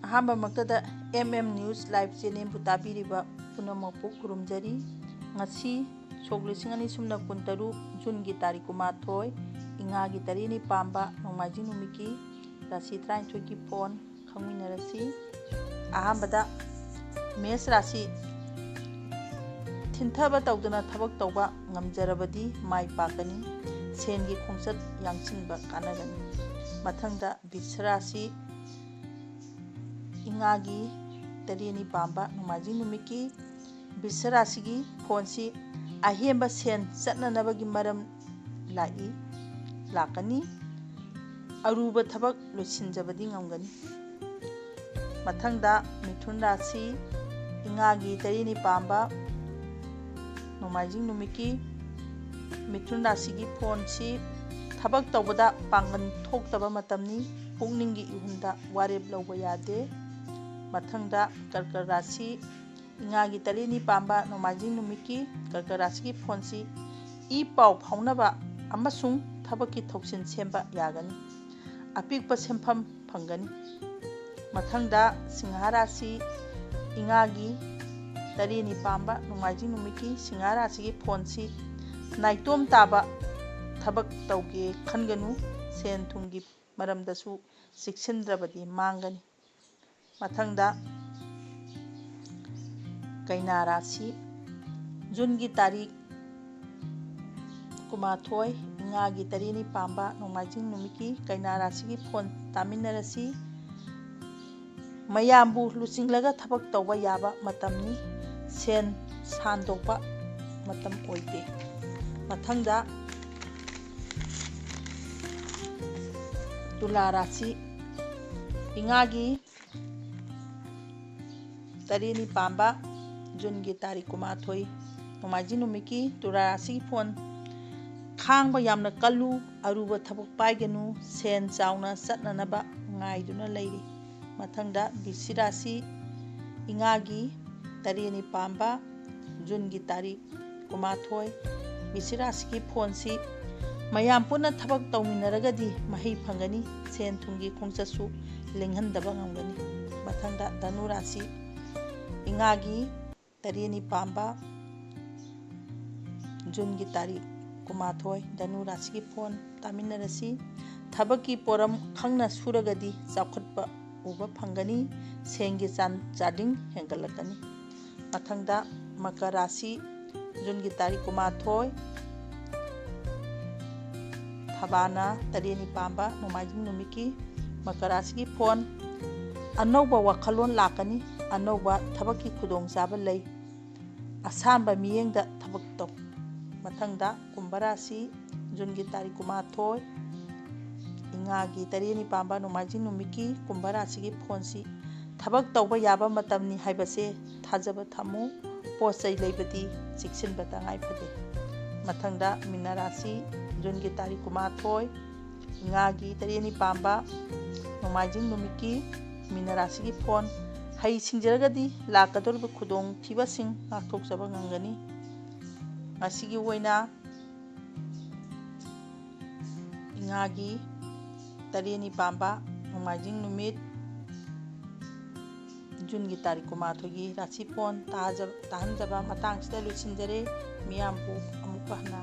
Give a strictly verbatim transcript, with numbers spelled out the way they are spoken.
ꯑꯍꯥꯟꯕꯃꯛꯇꯗ M M News Live Channelꯕꯨ ꯇꯥꯕꯤꯔꯤꯕ ꯄꯨꯝꯅꯃꯛꯄꯨ ꯈꯨꯔꯨꯝꯖꯔꯤ꯫ ꯉꯁꯤ ꯁꯣꯛ ꯂꯤꯁꯤꯡ ꯑꯅꯤ ꯁꯨꯞꯅ ꯀꯨꯟꯇꯔꯨꯛ Juneꯒꯤ ꯇꯥꯔꯤꯛ ꯀꯨꯟꯃꯥꯊꯣꯏ, ꯏꯉꯥꯒꯤ ꯇꯔꯦꯠꯅꯤ ꯄꯥꯟꯕ ꯅꯣꯡꯃꯥꯏꯖꯤꯡ ꯅꯨꯃꯤꯠꯀꯤ ꯔꯥꯁꯤ ꯇꯔꯥꯅꯤꯊꯣꯏꯒꯤ ꯐꯣꯟ ꯈꯪꯃꯤꯟꯅꯔꯁꯤ꯫ ꯑꯍꯥꯟꯕꯗ, ꯃꯦꯁ ꯔꯥꯁꯤ: ꯊꯤꯟꯊꯕ ꯇꯧꯗꯅ ꯊꯕꯛ ꯇꯧꯕ ꯉꯝꯖꯔꯕꯗꯤ ꯃꯥꯏ ꯄꯥꯛꯀꯅꯤ, ꯁꯦꯟꯒꯤ ꯈꯣꯡꯆꯠ ꯌꯥꯡꯁꯤꯟꯕ ꯀꯥꯟꯅꯒꯅꯤ꯫ ꯃꯊꯪꯗ, ꯕꯤꯁ ꯔꯥꯁꯤ: ꯏꯉꯥꯒꯤ ꯇꯔꯦꯠꯅꯤ ꯄꯥꯟꯕ ꯅꯣꯡꯃꯥꯏꯖꯤꯡ ꯅꯨꯃꯤꯠꯀꯤ ꯕꯤꯁ ꯔꯥꯁꯤꯒꯤ ꯐꯣꯟꯁꯤ ꯑꯍꯦꯟꯕ ꯁꯦꯟ ꯆꯠꯅꯅꯕꯒꯤ ꯃꯔꯝ ꯂꯥꯛꯏ, ꯂꯥꯛꯀꯅꯤ꯫ ꯑꯔꯨꯕ ꯊꯕꯛ ꯂꯣꯏꯁꯤꯟꯖꯕꯗꯤ ꯉꯝꯒꯅꯤ꯫ ꯃꯊꯪꯗ, ꯃꯤꯊꯨꯟ ꯔꯥꯁꯤ: ꯏꯉꯥꯒꯤ ꯇꯔꯦꯠꯅꯤ ꯄꯥꯟꯕ ꯅꯣꯡꯃꯥꯏꯖꯤꯡ ꯅꯨꯃꯤꯠꯀꯤ ꯃꯤꯊꯨꯟ ꯔꯥꯁꯤꯒꯤ ꯐꯣꯟꯁꯤ ꯊꯕꯛ ꯇꯧꯕꯗ ꯄꯥꯡꯒꯜ ꯊꯣꯛꯇꯕ ꯃꯇꯝꯅꯤ꯫ ꯄꯨꯛꯅꯤꯡꯒꯤ ꯏꯍꯨꯜꯗ ꯋꯥꯔꯦꯞ ꯂꯧꯕ ꯌꯥꯗꯦ꯫ ꯃꯊꯪꯗ, ꯀꯔꯀꯠ ꯔꯥꯁꯤ: ꯏꯉꯥꯒꯤ ꯇꯔꯦꯠꯅꯤ ꯄꯥꯟꯕ ꯅꯣꯡꯃꯥꯏꯖꯤꯡ ꯅꯨꯃꯤꯠꯀꯤ ꯀꯔꯀꯠ ꯔꯥꯁꯤꯒꯤ ꯐꯣꯟꯁꯤ ꯏ ꯄꯥꯎ ꯐꯥꯎꯅꯕ ꯑꯃꯁꯨꯡ ꯊꯕꯛꯀꯤ ꯊꯧꯁꯤꯜ ꯁꯦꯝꯕ ꯌꯥꯒꯅꯤ꯫ ꯑꯄꯤꯛꯄ ꯁꯦꯟꯐꯝ ꯐꯪꯒꯅꯤ꯫ ꯃꯊꯪꯗ, ꯁꯤꯡꯍ ꯔꯥꯁꯤ: ꯏꯉꯥꯒꯤ ꯇꯔꯦꯠꯅꯤ ꯄꯥꯟꯕ ꯅꯣꯡꯃꯥꯏꯖꯤꯡ ꯅꯨꯃꯤꯠꯀꯤ ꯁꯤꯡꯍ ꯔꯥꯁꯤꯒꯤ ꯐꯣꯟꯁꯤ ꯅꯥꯏꯇꯣꯝ ꯇꯥꯕ ꯊꯕꯛ ꯇꯧꯒꯦ ꯈꯟꯒꯅꯨ꯫ ꯁꯦꯟ ꯊꯨꯝꯒꯤ ꯃꯔꯝꯗꯁꯨ ꯆꯦꯛꯁꯤꯟꯗ꯭ꯔꯕꯗꯤ ꯃꯥꯡꯒꯅꯤ꯫ ꯃꯊꯪꯗ, ꯀꯩꯅꯥ ꯔꯥꯁꯤ: ꯖꯨꯟꯒꯤ ꯇꯥꯔꯤꯛ ꯀꯨꯟꯃꯥꯊꯣꯏ, ꯏꯉꯥꯒꯤ ꯇꯔꯦꯠꯅꯤ ꯄꯥꯟꯕ ꯅꯣꯡꯃꯥꯏꯖꯤꯡ ꯅꯨꯃꯤꯠꯀꯤ ꯀꯩꯅꯥ ꯔꯥꯁꯤꯒꯤ ꯐꯣꯟ ꯇꯥꯃꯤꯟꯅꯔꯁꯤ꯫ ꯃꯌꯥꯝꯕꯨ ꯂꯨꯆꯤꯡꯂꯒ ꯊꯕꯛ ꯇꯧꯕ ꯌꯥꯕ ꯃꯇꯝꯅꯤ꯫ ꯁꯦꯟ ꯁꯥꯟꯗꯣꯛꯄ ꯃꯇꯝ ꯑꯣꯏꯗꯦ꯫ ꯃꯊꯪꯗ, ꯇꯨꯂꯥ ꯔꯥꯁꯤ: ꯏꯉꯥꯒꯤ ꯇꯔꯦꯠꯅꯤ ꯄꯥꯟꯕ, ꯖꯨꯟꯒꯤ ꯇꯥꯔꯤꯛ ꯀꯨꯟꯃꯥꯊꯣꯏ, ꯅꯣꯡꯃꯥꯏꯖꯤꯡ ꯅꯨꯃꯤꯠꯀꯤ ꯇꯨꯂꯥ ꯔꯥꯁꯤꯒꯤ ꯐꯣꯟ: ꯈꯥꯡꯕ ꯌꯥꯝꯅ ꯀꯜꯂꯨ, ꯑꯔꯨꯕ ꯊꯕꯛ ꯄꯥꯏꯒꯅꯨ, ꯁꯦꯟ ꯆꯥꯎꯅ ꯆꯠꯅꯅꯕ ꯉꯥꯏꯗꯨꯅ ꯂꯩꯔꯤ꯫ ꯃꯊꯪꯗ, ꯕꯤꯁꯤ ꯔꯥꯁꯤ: ꯏꯉꯥꯒꯤ ꯇꯔꯦꯠꯅꯤ ꯄꯥꯟꯕ, ꯖꯨꯟꯒꯤ ꯇꯥꯔꯤꯛ ꯀꯨꯟꯃꯥꯊꯣꯏ꯫ ꯕꯤꯁꯤ ꯔꯥꯁꯤꯒꯤ ꯐꯣꯟꯁꯤ: ꯃꯌꯥꯝ ꯄꯨꯟꯅ ꯊꯕꯛ ꯇꯧꯃꯤꯟꯅꯔꯒꯗꯤ ꯃꯍꯩ ꯐꯪꯒꯅꯤ, ꯁꯦꯟ ꯊꯨꯝꯒꯤ ꯈꯣꯡꯆꯠꯁꯨ ꯂꯦꯡꯍꯟꯗꯕ ꯉꯝꯒꯅꯤ꯫ ꯃꯊꯪꯗ ꯙꯅꯨ ꯔꯥꯁꯤ, ꯏꯉꯥꯒꯤ ꯇꯔꯦꯠꯅꯤ ꯄꯥꯟꯕ, ꯖꯨꯟꯒꯤ ꯇꯥꯔꯤꯛ ꯀꯨꯟꯃꯥꯊꯣꯏ, ꯙꯅꯨ ꯔꯥꯁꯤꯒꯤ ꯐꯣꯟ ꯇꯥꯃꯤꯟꯅꯔꯁꯤ꯫ ꯊꯕꯛꯀꯤ ꯄꯣꯔꯝ ꯈꯪꯅ ꯁꯨꯔꯒꯗꯤ ꯆꯥꯎꯈꯠꯄ ꯎꯕ ꯐꯪꯒꯅꯤ꯫ ꯁꯦꯟꯒꯤ ꯆꯥꯟ-, ꯆꯥꯗꯤꯡ ꯍꯦꯟꯒꯠꯂꯛꯀꯅꯤ꯫ ꯃꯊꯪꯗ ꯃꯀꯔ ꯔꯥꯁꯤ, ꯖꯨꯟꯒꯤ ꯇꯥꯔꯤꯛ ꯀꯨꯟꯃꯥꯊꯣꯏ, ꯊꯕꯥꯅ ꯇꯔꯦꯠꯅꯤ ꯄꯥꯟꯕ, ꯅꯣꯡꯃꯥꯏꯖꯤꯡ ꯅꯨꯃꯤꯠꯀꯤ ꯃꯀꯔ ꯔꯥꯁꯤꯒꯤ ꯐꯣꯟ, ꯑꯅꯧꯕ ꯋꯥꯈꯜꯂꯣꯟ ꯂꯥꯛꯀꯅꯤ꯫ ꯑꯅꯧꯕ ꯊꯕꯛꯀꯤ ꯈꯨꯗꯣꯡꯆꯥꯕ ꯂꯩ꯫ ꯑꯁꯥꯟꯕ ꯃꯤꯠꯌꯦꯡꯗ ꯊꯕꯛ ꯇꯧ꯫ ꯃꯊꯪꯗ ꯀꯨꯝꯚ ꯔꯥꯁꯤ, ꯖꯨꯟꯒꯤ ꯇꯥꯔꯤꯛ ꯀꯨꯟꯃꯥꯊꯣꯏ, ꯏꯉꯥꯒꯤ ꯇꯔꯦꯠꯅꯤ ꯄꯥꯟꯕ, ꯅꯣꯡꯃꯥꯏꯖꯤꯡ ꯅꯨꯃꯤꯠꯀꯤ ꯀꯨꯝꯚ ꯔꯥꯁꯤꯒꯤ ꯐꯣꯟꯁꯤ ꯊꯕꯛ ꯇꯧꯕ ꯌꯥꯕ ꯃꯇꯝꯅꯤ ꯍꯥꯏꯕꯁꯦ ꯊꯥꯖꯕ ꯊꯝꯃꯨ꯫ ꯄꯣꯠ ꯆꯩ ꯂꯩꯕꯗꯤ ꯆꯦꯛꯁꯤꯟꯕ ꯇꯉꯥꯏ ꯐꯗꯦ꯫ ꯃꯊꯪꯗ ꯃꯤꯅ ꯔꯥꯁꯤ, ꯖꯨꯟꯒꯤ ꯇꯥꯔꯤꯛ ꯀꯨꯟꯃꯥꯊꯣꯏ, ꯏꯉꯥꯒꯤ ꯇꯔꯦꯠꯅꯤ ꯄꯥꯟꯕ, ꯅꯣꯡꯃꯥꯏꯖꯤꯡ ꯅꯨꯃꯤꯠꯀꯤ ꯃꯤꯅ ꯔꯥꯁꯤꯒꯤ ꯐꯣꯟ, ꯍꯩ ꯁꯤꯡꯖꯔꯒꯗꯤ ꯂꯥꯛꯀꯗꯧꯔꯤꯕ ꯈꯨꯗꯣꯡꯊꯤꯕꯁꯤꯡ ꯉꯥꯛꯊꯣꯛꯆꯕ ꯉꯝꯒꯅꯤ꯫ ꯉꯁꯤꯒꯤ ꯑꯣꯏꯅ ꯏꯉꯥꯒꯤ ꯇꯔꯦꯠꯅꯤ ꯄꯥꯟꯕ, ꯅꯣꯡꯃꯥꯏꯖꯤꯡ ꯅꯨꯃꯤꯠ, ꯖꯨꯟꯒꯤ ꯇꯥꯔꯤꯛ ꯀꯨꯟꯃꯥꯊꯣꯏꯒꯤ ꯔꯥꯁꯤ ꯐꯣꯟ ꯇꯥꯖ-, ꯇꯥꯍꯟꯖꯕ ꯃꯇꯥꯡꯁꯤꯗ ꯂꯣꯏꯁꯤꯟꯖꯔꯦ꯫ ꯃꯤꯌꯥꯝꯕꯨ ꯑꯃꯨꯛꯀ ꯍꯟꯅ